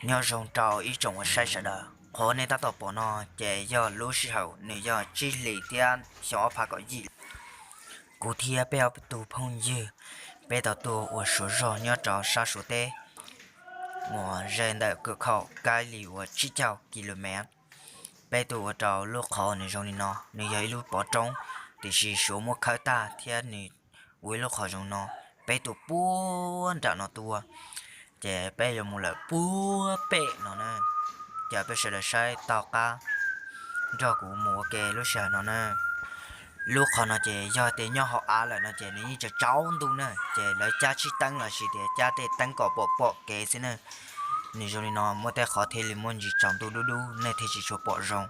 Nyob zoo rau ib tsoom uas saib sawv daws, qhov nej tab tom pom no ces yog lub sij hawm nws yog tsib hlis thiab xyoo ob phav kaum yim. Kuv thiab peb ob tug phooj ywg, peb tau tuaj ua Suav zog nyob rau sab Suav teb uas ze ntawm kawm khaum kab li uas tsib caug ki lo mev. Peb tuaj ua rau lub qhov nws zoo li no, nws yog ib lub pov roob, tiam sis Suav muab khawb tag thiab nws ua ib lub qhov zoo no. Peb tuaj puag nram no tuaj, ces peb yuav mus lawm puag pem no na. Ces peb sawv daws saib taug qab nrog kuv mus ua ke lub sij hawm no na. Lub qhov no ces yog tias nyob hauv av lawm no ces nws yeej tsaus tsaus ntuj na, ces lawv cab tsib teeb los sis tias cab tej teeb kom pom pom kev xwb na. Nws zoo li no muaj tej qhov thiaj li muaj ntsis tsaus ntuj dub dub nej thiaj tsis tshua pom zoo.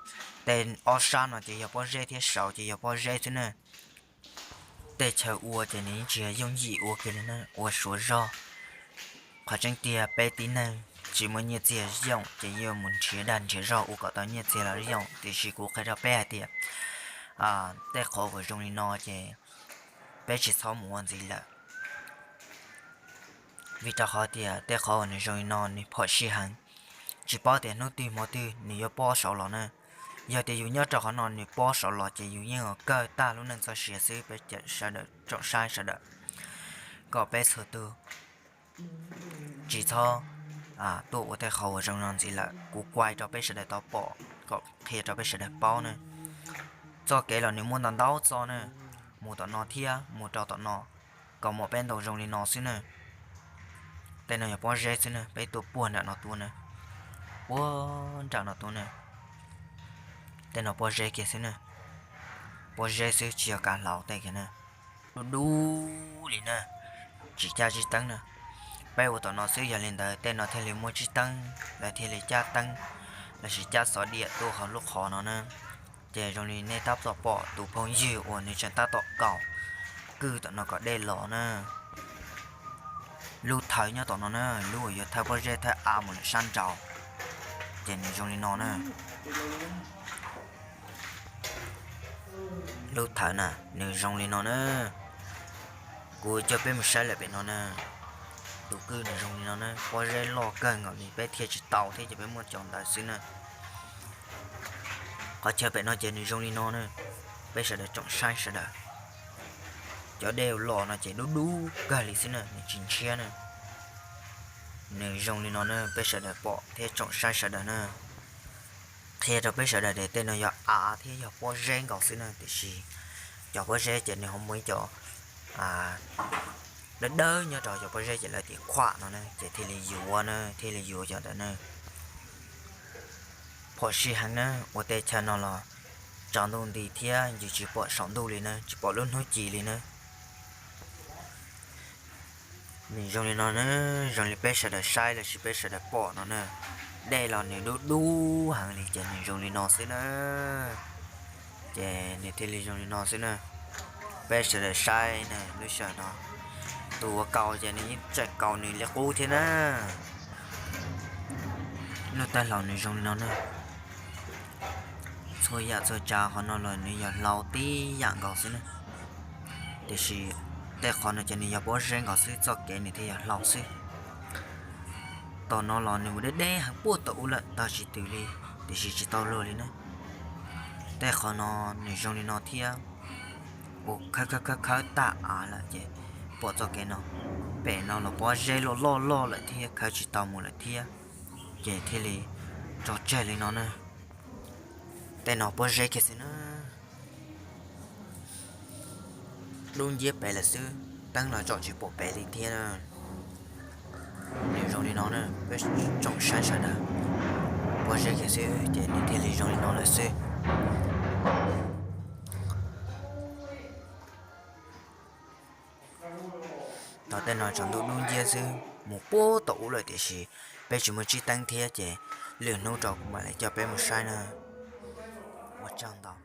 Tej ob sab no ces yog pob zeb thiab saud ces yog pob zeb xwb na. Tej chaw ua ces nws yeej tsis yog yooj yim ua kiag li na, ua Suav zog. Qhov tseeb tiag peb tib neeg tsis muaj nyiaj txiag yooj ces yuav mus nrhiav dag nrhiav zog ua kom tau nyiaj txiag los yooj, tiam sis kuv qhia rau peb hais tias tej qhov uas zoo li no ces peb tsis txhob mus ua ntxiv lawm. Vim rau qhov tias tej qhov uas nws zoo li no nws phom sij heev, tsis paub tias hnub twg hmo twg nws yuav pob saud los na. Yog tias yus nyob rau qhov no nws pob saud los ces yus yeej kawg tag lub neej txoj sia xwb. Peb sawv daws tsoom saib sawv daws, kom peb txhua tus tsis txhob tuaj ua tej qhov uas zoo no ntxiv lawm. Kuv kuaj rau peb sawv daws tau pom kom qhia rau peb sawv daws paub na. Txoj kev los nws muaj ntau ntau txoj na, mus tom no thiab mus rau tom no, kaus mom peb ntaus zoo li no xwb na. Tej no yog pob zeb xwb na, peb tuaj puag nram no tuaj na, puag nram no tuaj na. Tej no pob zeb kiag xwb na, pob zeb xwb tsis yog kav hlau tej kiag na. Dub dub li na, tsis cab tsib teeb na. Peb ua tom no xwb, yog li ntawd tej no thiaj li muaj tsib teeb, lawv thiaj li cab teeb lossis cab xov diam tuaj hauv lub qhov no na. Ces zoo li nej tab tom pom tus phooj ywg uas nws tseem tab tom kaus kwj tom no kom dej los na. Lub thawv nyob tom no na, lub uas yuav thawb pob zeb thawb av mus lawm sab nraud, ces nws zoo li no na. Lub thawv na, nws zoo li no na. Kuv coj peb mus saib lawm pem no na. Tus kwj nws zoo li no na, pob zeb loj kawg nkaus li peb thiaj tsis tau thiab ces peb muab cov ntawd xwb na. Qhov chaw pem no ces nws zoo li no na, peb sawv daws tsoom saib sawv daws. Cov dej los no ces dub dub kawg li xwb na, nws tsis ntshiab na. Nws zoo li no na, peb sawv daws pom thiab tsoom saib sawv daws na. Qhia rau peb sawv daws tias tej no yog av thiab yog pob zeb nkaus xwb na, tiam sis cov pob zeb ces nws ho muaj ib co dawb dawb nyob rau cov pob zeb ces lawv tias khuam no na, ces thiaj li yuav na, thiaj li yuav cov ntawd na. Phom sij heev na, ua tej chaw no los tsaus ntuj nti thiab yus tsis pom saum ntuj li na, tsis pom lub hnub ci li na. Nws zoo li no na, zoo li peb sawv daws saib lossis peb sawv daws pom no na. Dej los nws dub dub heev li ces nws zoo li no xwb na. Ces nws thiaj li zoo li no xwb na. Peb sawv daws saib na, lub sij hawm no tus uas kaus ces nws yeej tseem kaus nws li qub thiab na. Lub tawb hlau nws zoo li no na. Txhua yam txhua tsav qhov no los nws yog hlau tib yam nkaus xwb na. Tiam sis tej qhov no ces nws yog pob zeb nkaus xwb, txoj kev nws thiaj yog hlau xwb. Tom no los nws mus deb deb heev puag tom ub lawm tag tsis twm li, tiam sis tsis tau luag li na. Tej qhov no nws zoo li no thiab, ua khawb khawb khawb khawb tag av lawm ces pom txoj kev no. Pem no los pob zeb loj loj loj lawm thiab khawb tsis tau mus lawm thiab, ces thiaj li tso tseg li no na. Tej no pob zeb kiag xwb na. Dub nciab pem lawm xwb, teeb los tsom tsis pom pem li thiab na. Nws zoo li no na, peb tsoom saib sawv daws, pob zeb kiag xwb ces nws thiaj li zoo li no lawm xwb. Thaum tej no tsaus ntuj dub nciab xwb mus puag tom ub lawm tiam sis peb tsis muaj tsib teeb thiab ces lwm hnub rau kuv mam li coj peb mus saib na. Ua tsaug ntau.